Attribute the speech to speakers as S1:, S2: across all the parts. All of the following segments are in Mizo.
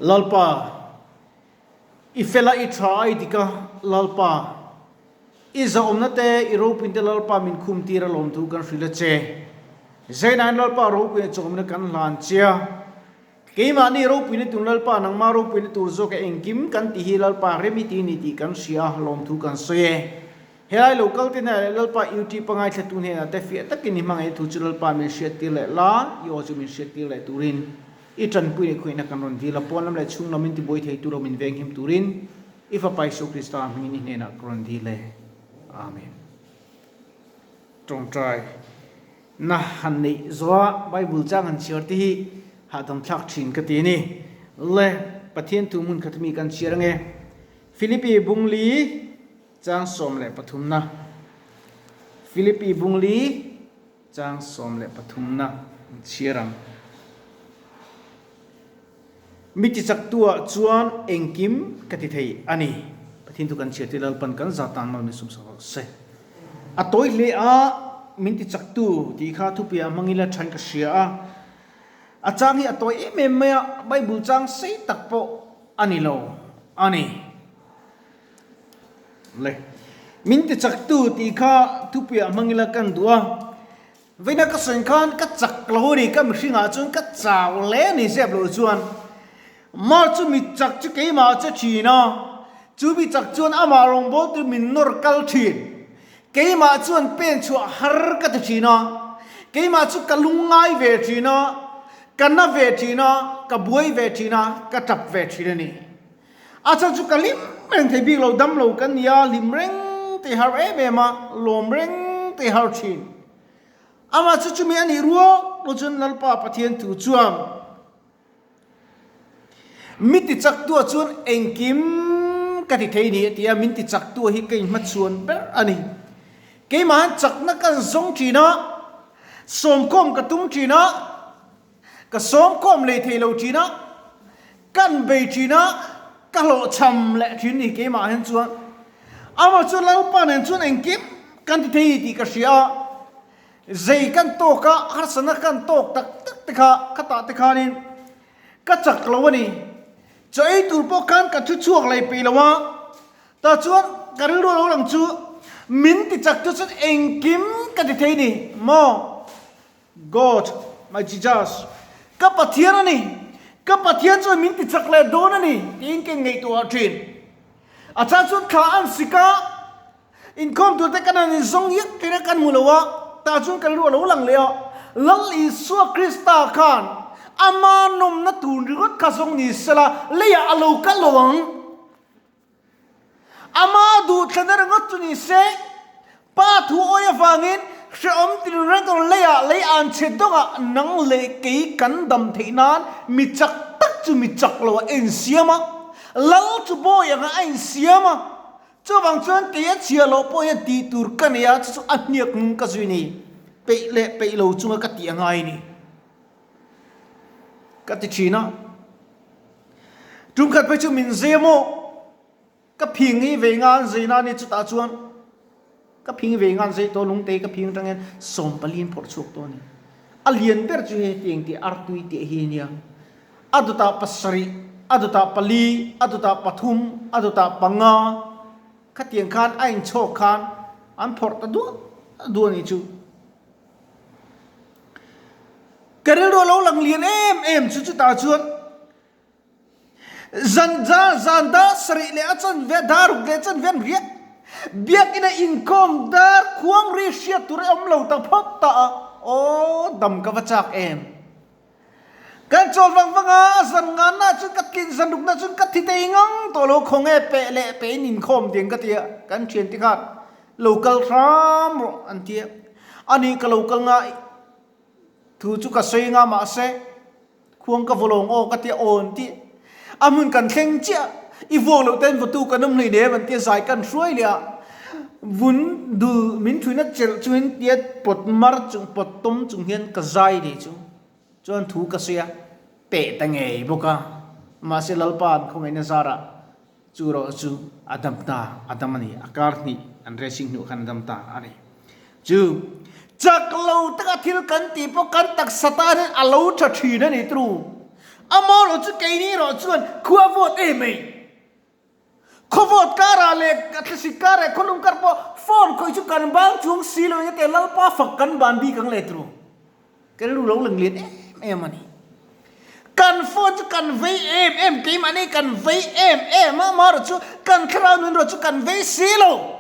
S1: Lalpa, i fela i tha a i dik a, Lalpa, i zahawmna te, i ropuin te Lalpa min khum tir a lawmthu kan hrilh a che. Zainain Lalpa ropuina chawmna kan hlan che a. Keimahni ropuina tur Lalpa, nangmah ropuina tur zawk a engkim kan ti hi Lalpa rem i ti ni tih kan hria a, lawmthu kan sawi e. Helai lo kal te hnenah leh Lalpa YouTube a ngaithlatu hnenah te fiah takin i hmangaih thu chu Lalpa min hriattir leh la, i aw chu min hriattir leh turin i tanpui leh khuaihna kan rawn dil a, pawn lam leh chhung lam in tibuai thei tur lo min venghim turin i Fapa Isua Krista hmingin i hnenah ka rawn dil e. Amen. Tawngtai. Na han neih zawha Bible chang han chhiar te hi hahdam thlak thin ka ti a ni. Le, Pathian thu hmun khat mi kan chhiar ange. Philippi bungli chang 13 na. Philippi bungli chang 13 na an chhiar ang. Mi tichaktuah chuan engkim ka ti thei a ni. Pathian chu kan chhiar tir Lalpan kan za tan mal min sum sak rawh se. A tawi hle a, min tichaktu tih kha thupuiah hmang ila thain ka hria a. A chang hi a tawi em em mai a, Bible chang sei tak pawh a ni lo a ni. Le, min tichaktu tih kha thupuiah hmang ila kan duh a. Veina ka sawi khan ka chak lo a ni, ka mihringah chuan ka chau hle a ni zep loh chuan Mar chu mi chak chu keimah che thin a, chu mi chak chuan amah rawngbawltu tur min nawr kal thin. Keimah chuan pen chhuah har ka ti thin a, keimah chu ka lungngai ve thin a, ka na ve thin a, ka buai ve thin a, ka tap ve thin a ni. A chhan chu ka hlim reng thei bik lo, dam lo kan ni a, hlim reng tei har em em a, lawm reng tei har thin. Amah chu chumi a nih rual pawh chuan Lalpa Pathian thu chuan Mi tichaktua chuan engkim ka ti thei ni a ti a, min tichaktua hi ka inhmachhuan ber a ni. Keimah han chakna ka zawng thin a, sawmkhawm ka tum thin a, Ka sawmkhawm lei thei lo thin a, kan bei thin a, ka hlawhchham leh thin ni keimah hian chuan. Amah chu Lalpa nen chuan engkim kan ti thei tih ka hria a, zei kan tawk a, harsatna kan tawk tak tak te kha khatah te khanin ka chak lo a ni. Chaw ei tur pawh khan ka thu chhuak lei peih lo a, tah chuan ka rilru lo lang chu min ti chak chu chuan engkim ka ti thei ni maw? God, my Jesus, ka Pathian a ni, ka Pathian chuan min tichak leh dawn a ni, tiin ka inngaihtuah thin. A chang chuan thla an sik a, inkhawm turte kan han inzawng iak thin a, kan hmu lo a, tah chuan kan lu a lo lang leh a, Lal Isua Krista khan ama nawmna tur ringawt kha zawng ni sela, leiah a lo kal lo ang. Ama duhthlanna ringawt chu ni se, Pa thu awi avangin hrehawm tinreng leiah lei an chhe dawngah nang leh kei kan dam theih nan mi chak tak chu mi chak lo a insiam a, lal chu bawi anga a insiam a. Chuvang chuan kei a chhia loh pawh hian tih tur ka nei a, chu chu a hniak nung ka zui ni, peih leh peih lo chunga ka tih a ngai ni. Ka ti thin a. Tumkhat phei chu min zai a maw? Ka phing hi vei nga an zai na ni chutah chuan ka phing vei nga an zai tawh lungte ka phing atang hian sawmpali an phawrh chhuak tawh a ni. A lian ber chu hei tiang tih artui tih hi a nia. A dawtah pasarih, a dawtah pali, a dawtah pathum, a dawtah panga khatiang khan a inchhawk khan an phawrh ta duah duah a nih chu. Ka rilru a lo lang lian em em chu chutah chuan zan za zan dar sarih leh a chanve dar ruk leh chanve an riak biakina inkhawm dar khuang ri hriat tur a awm lo ta phawt ta a aw dam ka va chak em kan chawl vang vang a zan nganna chuan ka tlin zan rukna chuan ka thi thei ngang tawh lo khawnge peh leh peh in inkhawm ding ka ti a kan thian te khan Lo kal hram rawh an ti a, ani ka lo kal nga thu chu ka sawi nga mahse khuang ka vaw lawng aw ka ti a aw an ti a hmun kan thleng chiah i vuak loh ten vawtu kan awm hlei nem an ti a zai kan hruai leh a vun dul min thuina chelh chungin tia pawt mar chung pawt tawm chung hian ka zai leh chu chuan thu ka sawi a peh ta ngei bawk a mahse Lalpa an khawngaihna zarah Chu erawh chu a dam ta, a dam a ni. A kar hnih an racing hnuah khan a dam ta a ni. Chu chak lo taka thil kan tih pawh kan taksa tan hian a lo tha thin a ni tru. Amaherawhchu keini erawh chuan khua vawt em mai. Khaw vawt karah leh thlasik kar leh khawlum kar pawh phone khawih chu kan bang chuang si lo eng tia Lalpa fak kan ban bik ang leh turu. Ka rilru lo lang lian em em a ni. Kan phone chu kan vei em em keimahni kan vei em em a, amaherawhchu kan thlarau nun erawh chu kan vei si lo.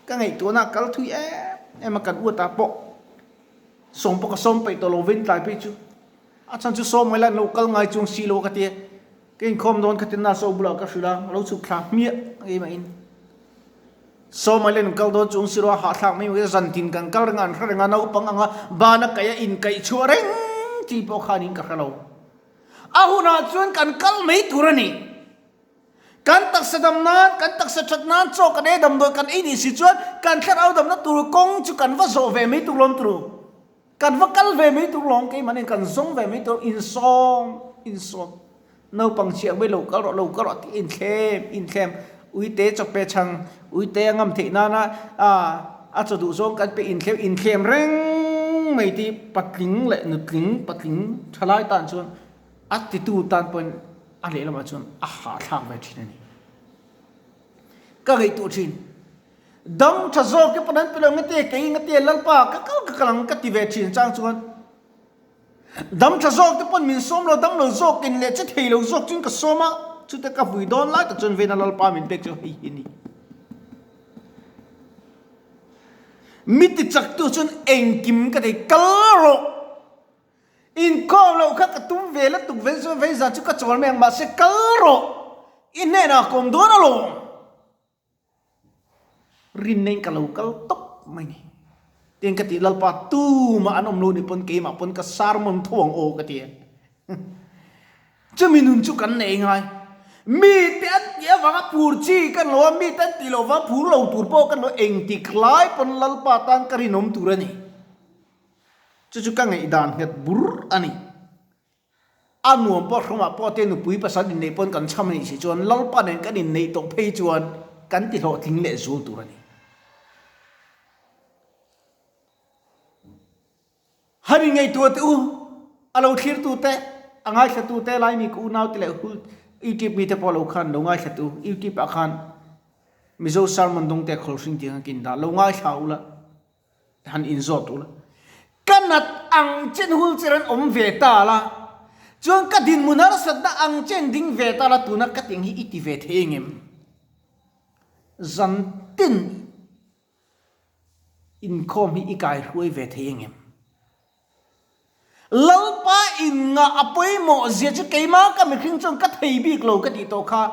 S1: Ka ngaihtuahna a kal thui em em a, kan uatah pawh sawm pawh ka sawm peih tawh lo vin tlai phei chu. A chhan chu sawm mai la an lo kal ngai chuang si lo a ka ti a, ka inkhawm dawn khatin nurse ho bulah ka hrilh a, a lo chhuk thla hmiah keimah in. Sawm mai la an kal dawn chuang si lo a, hahthlak mai mai zantin kan kal reng a, an hre reng a, naupang anga bana kaih a inkaih chhuah reng chi pawh khanin ka hre lo. A hunah chuan kan kal mai tur a ni. Kan taksa dam nan, kan taksa that nan chaw kan ei damdawi kan ei nih si chuan kan thlarau damna tur kawng chu kan va zawh ve mai tur lawm turu. Kan va kal ve mai tur lawm keimahni kan zawng ve mai tur insawm insawm. Naupang chhiah mai lo kal rawh lo kal rawh tih inthlem inthlem uite chawpe chhang uite a ngam theih nana a chaw duh zawng kan pe inthlem inthlem reng mai tih patling leh nutling patling thalai tan chuan A titu tan pawhin a lehlamah chuan a hahthlak ve thin a ni. Ka ngaihtuah thin. Dam tha zawk te pawn an pe lo ngate kei ngate Lalpa ka kal ka kal ang ka ti ve thin chang chuan dam tha zawk te pawn min sawm lo dam lo zawk in leh che thei lo zawk chuan ka sawm a chute ka vui dawn lai tak chuan vena Lalpa min pek chu hei hi a ni. Mi ti chak tu chuan engkim ka thei kal rawh. Inkhawm loh kha ka tum ve la tuk ve chuan vei zan chu ka chawl mai ang mahse kal rawh i hnenah ka awm dawn alawm. Rinna in ka lo kal tawp mai ni. Tin ka tih Lalpa tumah an awm lo ni pawn keimah pawn ka sermon tho ang aw ka ti a. Chumi nun chu kan nei ngai. Mite an tih avanga phur chi kan lo a, mite an tih loh vang phur lo tur pawh kan lo engtik lai pawn Lalpa tan ka rinawm tur a ni. Chu chu ka ngaihdan nghet bur a ni. A nuam pawh hrumah pawh te nupui pasal inneih pawn kan chham a nih si chuan Lalpa nen kan inneih tawh phei chuan kan ti hlawhtling leh zul tur a ni. Han inngaihtuah teh u, a lo thlirtu te, a ngaithlatu te, Laimi ka unau te leh hul YouTube mite pawh lo khan lo ngaithlatu YouTube ah khan Mizo sermon dawng te khawlhring tih khan ka indah lo ngaithla ula. Han inzawt ula. Ka nat ang chen hul cher an awm ve ta la, chuan ka dinhmun harsatna ang chen ding ve ta la tuna ka ting hi i ti ve thei engem? Zan tin inkhawm hi i kai hruai ve thei engem? Lalpa in ngah a pawimawh zia chu keimah ka mihring chuan ka thei bik lo ka tih tawh kha.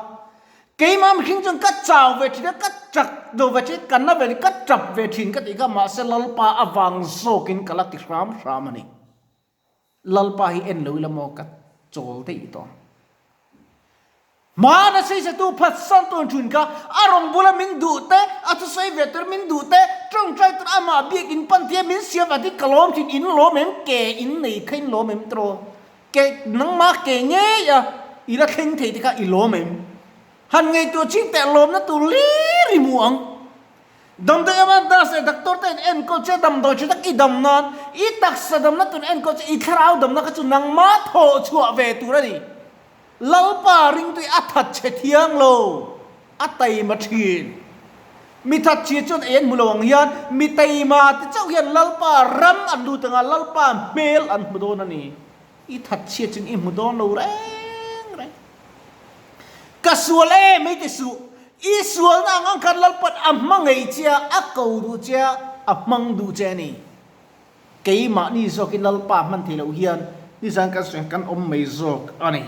S1: Keimah mihring chuan ka chau ve thin a, ka chak lo ve thin, ka na ve thin, ka tap ve thin ka tih kha mahse Lalpa avang zawkin ka la ti hram hram a ni. Lalpa hi en lo ila maw ka chawl daih tawh ang. Hmana sawisatu phatsan tawn thin kha a rawn bula min duh te, a thusawi ve tur min duh te, tawngtai tur amah biak in pan tia min siam vang hi ka lawm thin, in lawm em? Ke in nei kha in lawm em tiraw? Ke nangmah ke ngei a i la thleng thei te kha i lawm em? Han ngaihtuah chin teh lawmna tur lir i hmu ang. Damdawi aman nurse leh doctor te in enkawl che, damdawi tha tak i dam nan, i taksa damna tur in enkawl che, i thlarau damna kha chu nangmah thawh chhuah ve tur a ni. Lalpa ringtui a that chhe thiang lo, a taima thin. Mi that chhia chuan ei an hmu lo ang hian mi taima te chauh hian Lalpa ram an lut anga Lalpa hmel an hmu dawn a ni. I that chhia chuan i hmu dawn lo reng reng. Ka sual e mai ti suh, i sualna ang ang khan Lalpa'n a hmangaih che a, a ko duh che a, a hmang duh che a ni. Keimahni zawkin Lalpa hman thei loh hian nizan kan sawi kan awm mai zawk a ni.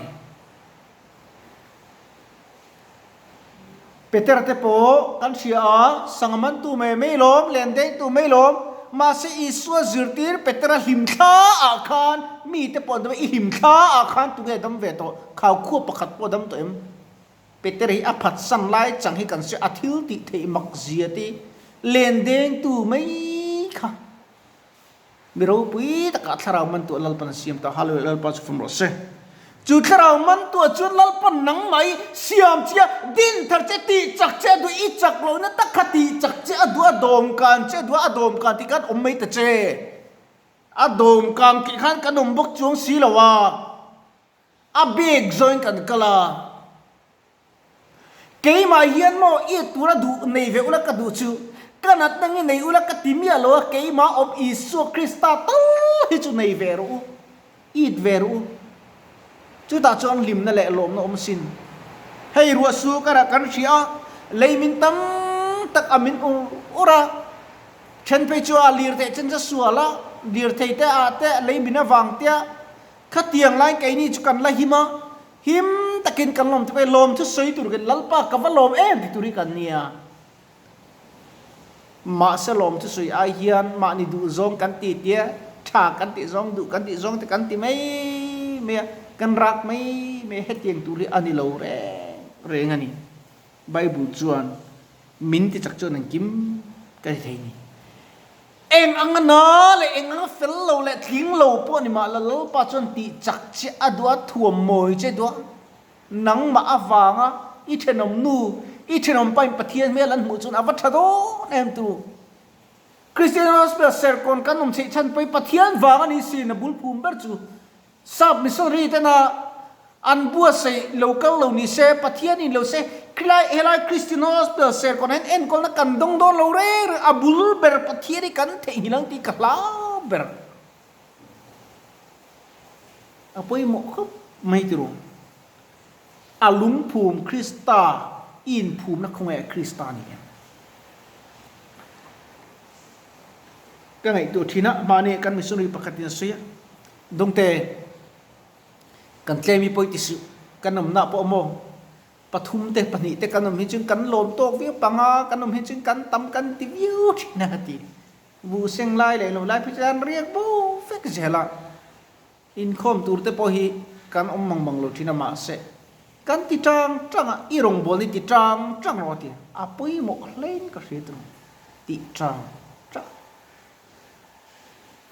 S1: Petera te pawh kan hria a, sangha mantu mai mai lawm, len dengtu mai lawm, mahse Isua zirtir Petera hlimthla ah khan mite pawh an dam a, i hlimthla ah khan tunge dam ve tawh, khaukhua pakhat pawh dam tawh em? Peter hi a phatsan lai chang hi kan hria, a thil tih theih mak zia te len dengtu mai kha mi ropui takah thlarau mantuah Lalpan a siam ta, Hallelujah Lalpa chu fum rawh se. Chu thlarau mantuah chuan Lalpan nang mai siam che a, din thar che, tih chak che a duh, i chak lohna tak kha tih chak che a duh, a dawmkan che a duh a, a dawmkan tih khan awm mai ta che. A dawm kang tih khan kan awm bawk chuang si lo a, a bag zawin kan kal a. Keimah hian maw i tura duh nei ve ula ka duh chu, ka natna nge nei ula ka ti miah lo a, keimah awm Isua Krista tal hi chu nei ve rawh u, it ve rawh u. Chutah chuan hlimna leh lawmna awm sin. Hei ruah su karah kan hria a, lei min tam tak a min ur ur a, then phei chu a lirthei chen chu a sual a, lirthei te ah te lei min avang te a, khatiang laiin keini chu kan la him a, him takin kan lawm thei lawm chu sawi tur kan Lalpa ka va lawm em ti tur hi kan nia. Mahse lawm chu sawi ai hian mahni duh zawng kan ti tia tha kan tih zawng duh kan tih zawng te kan ti mai mai a, kan rak mai mai a, hetiang tur hi a ni lo reng reng a ni. Bible chuan min ti chak chuan engkim ka ti thei a ni. Eng anga na leh eng anga fel lo leh tling lo pawh ni mah la Lalpa chuan tih chak che a duh a, thuam mawi che duh a. Nangmah avanga i thenawm nu, i thenawm pain Pathian hmel an hmuh chuan a va tha dawn em tu. Christian Hospital Serkawn kan awm theih chhan pawhin Pathian vang a ni sin a bul phum ber chu. Sap missionary tena an buatsaih lo kal lo ni se, Pathian in lo se, khilai helai Christian Hospital Serkawn ah hian enkawlna kan dawng dawn lo reng reng, a bul ber Pathian hi kan theihnghilh ang tih ka hlau ber. A pawimawh khawp mai tiraw? A lungphum Krista i inphumna khawngaih Krista a ni em? Ka ngaihtuah thin a, mahni kan missionary pakhatin a sawi a, Dawngte, kan tlem i pawi ti suh, kan awmna pawh maw? Pathum te, pahnih te kan awm hi chuan kan lawm tawk viau, panga kan awm hi chuan kan tam kan ti viau thin a, a ti. Buh seng lai leh lo lai phei chuan riak bo vek zel a, inkhawm tur te pawh hi kan awm mang mang lo thin a, mahse kan ti tang tang a, i rawngbâwl hi ti tang tang rawh a ti, a pawimawh hlein ka hria tur ti tang tang.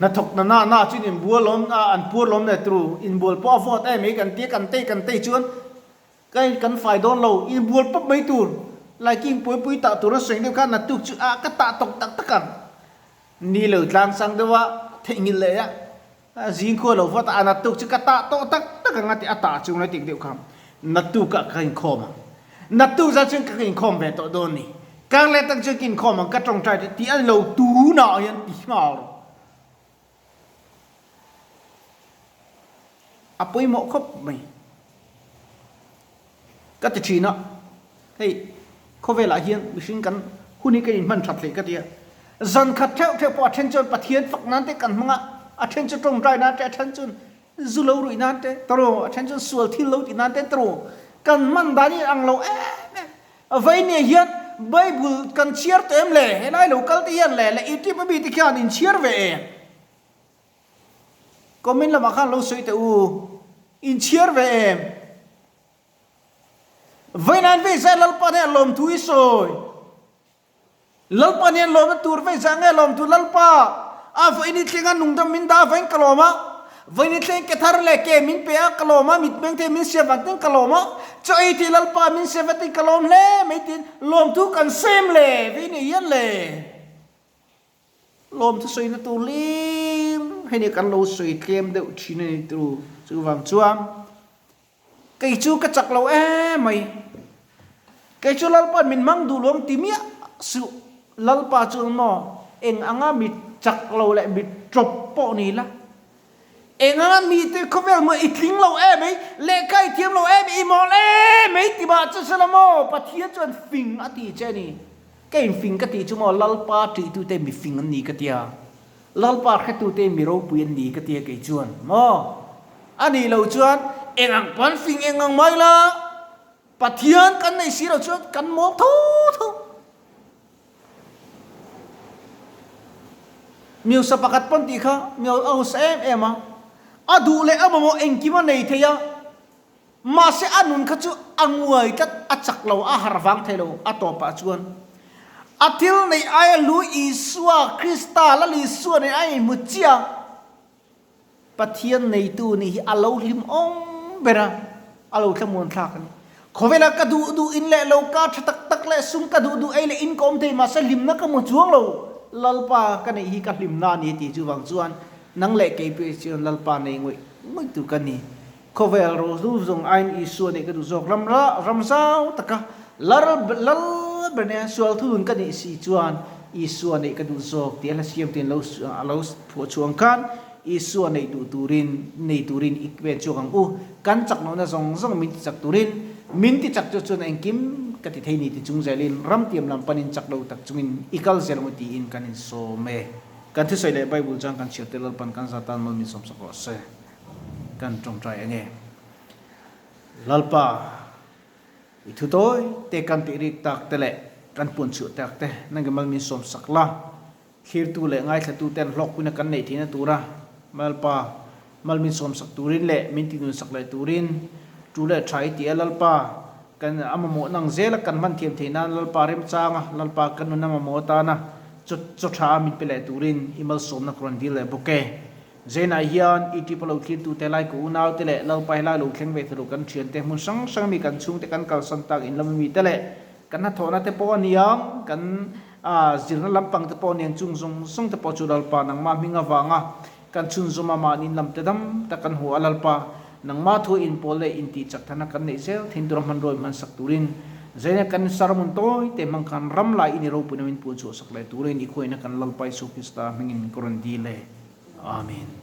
S1: Hnathawk na na na chuan inbual awm a, an puar lawm leh tur, inbual pawh a vawt em mai kan tia kan tei kan tei chuan Ka in kan fai dawn lo, in bual pawp mai tur, Laiking puaipui tah tur a sawi deuh kha naktuk chu a ka tah tawk tak tak ang. Ni lo tlang sang deuh a, theihnghilh leh a, zing khua lo vat a, a naktuk chu ka tah tawh tak tak ang a ti a tah chung lai tik deuh kha naktuk ah ka inkhawm ang. Naktuk zan chuan ka inkhawm ve tawh dawn ni. Kar leh tak chuan ka inkhawm ang, ka tawngtai tih tih a ni lo tunah hian ti nghal rawh. A pawimawh khawp mai. Ka ti thin a, hei khawvelah hian mihring kan hun hi ka inhman that hle ka ti a. Zan khat theuh theuh pawh a then chuan Pathian fak nan te kan hmang a, a then chu tawngtai nan te, a then chuan zu lo ruih nan te, tawrh, a then chuan sual thil lo tih nan te, tawrh, kan hman dan hi ang lo em em. Vainia hian Bible kan chhiar tawh em le? Helai lo kal te hian le leh YouTube a mi te khian in chhiar ve em? Comment lamah khan lo sawi teh u, in chhiar ve em? Vainain vei zai Lalpa hnenah lawmthu i sawi. Lalpa nen lawmna tur vei zah nge lawmtu Lalpa? A vawiin i thleng a nungdam min dah avangin ka lawm a, vawiin i thleng ke thar leh ke min pe a ka lawm a, mitmeng thei min siam vang tin ka lawm a, chaw ei thei Lalpa min siam vang tin ka lawm hle mai tin lawmthu kan sem le vei nei hian le lawmthu sawina tur hlim hei nia kan lo sawi tlem deuh thin a ni tur chuvang chuan Kei chu ka chak lo em mai. Kei chu Lalpa'n min hmang duh lo ang ti miah suh. Lalpa chuan maw eng anga mi chak lo leh mi tawp pawh ni la. Eng anga mite khawvel maw i tling lo em mai, lehkha i thiam lo em, i mawl em mai ti mah chu sela maw Pathian chuan fing a ti che a ni. Ka infing ka tih chu maw Lalpa ṭihtute mi fing an ni ka tia. Lalpa hretute mi ropui an ni ka tia kei chuan maw? A nih loh chuan eng ang pawn fing eng ang mai la, Pathian kan nei si lo chuan kan mawl tho tho. Miusa pakhat pawn tih kha mi a hausa em em a, a duh leh a mamawh engkim a nei thei a, Mahse a nun kha chu a nguai tlat, a chak lo, a harh vang thei lo, a tawpah chuan a thil neih aia lu Isua Krista, Lal Isua nen a inhmu chiah a, Pathian neitu nih hi a lo hlim awm ber a, a lo thlamuan thlak a ni. Khawvela ka duh duh in leh lo ka tha tak tak leh sum ka duh duh ei leh in ka awm thei, mahse hlimna ka hmu chuang lo, Lalpa ka neih hi ka hlimna a ni a ti chuvang chuan. Nang leh kei pawh chuan Lalpa nei ngawih ngawih tur ka ni. Khawvel rohlu zawng aiin Isua neih ka duh zawk. Ram ram zau taka lal lal ber nia sual thunun ka nih si chuan Isua neih ka duh zawk tih a hla siamtuin lo a lo phuah chhuah ang khan Isua neih duh turin nei turin i pen chhuak ang u. Kan chak lohna zawng zawng min tichak turin min tichak chu chuan engkim ka ti thei ni ti chung zelin ram tiam lam panin chak lo tak chungin i kal zel ang u tiin kan insawm e. Kan thusawi leh Bible chuan kan chhiar te Lalpan kan za tan mawl min sawmsak rawh se. Kan tawngtai enge? Lalpa, i thu tawi te kan tih rik tak te leh kan puan chhuah tak te nang mal min sawmsak la, thlirtu leh ngaithlatu ten hlawkpuina kan neih theihna tura Lalpa mal min sawmsak turin leh min tinunsak leh turin tu leh tha i ti a Lalpa, kan a mamawh nang zela kan hman thiam theih nan Lalpa remchanga Lalpa kan nun a mamawh atana chaw chaw tha a min pe leh turin i malsawmna ka rawn dil leh bawk e. Zainah hian Egypt a lo thlirtute lai ka unaute leh Lalpa helai lo thleng ve thei kan thiante hmun hrang hrang mi kan chhungte kan kalsan tak in lama mite leh kan hnathawhna te pawh a niang kan zirna lampang te pawh a niang chung zawng zawng te pawh chu Lalpa nangmah hming avanga kan chhunzawm a mahni in lamte dam tak kan hmu a Lalpa nangmah thu inpawl leh intih chak tharna kan neih zel thin tura hmanruai hmansak turin Zainah kan sermon tawi te hmang khan ram lai in i ropuina min puan chhuahsak leh turin i khuaina kan Lalpa Isu Krista hmingin ka rawn dil e. Amen.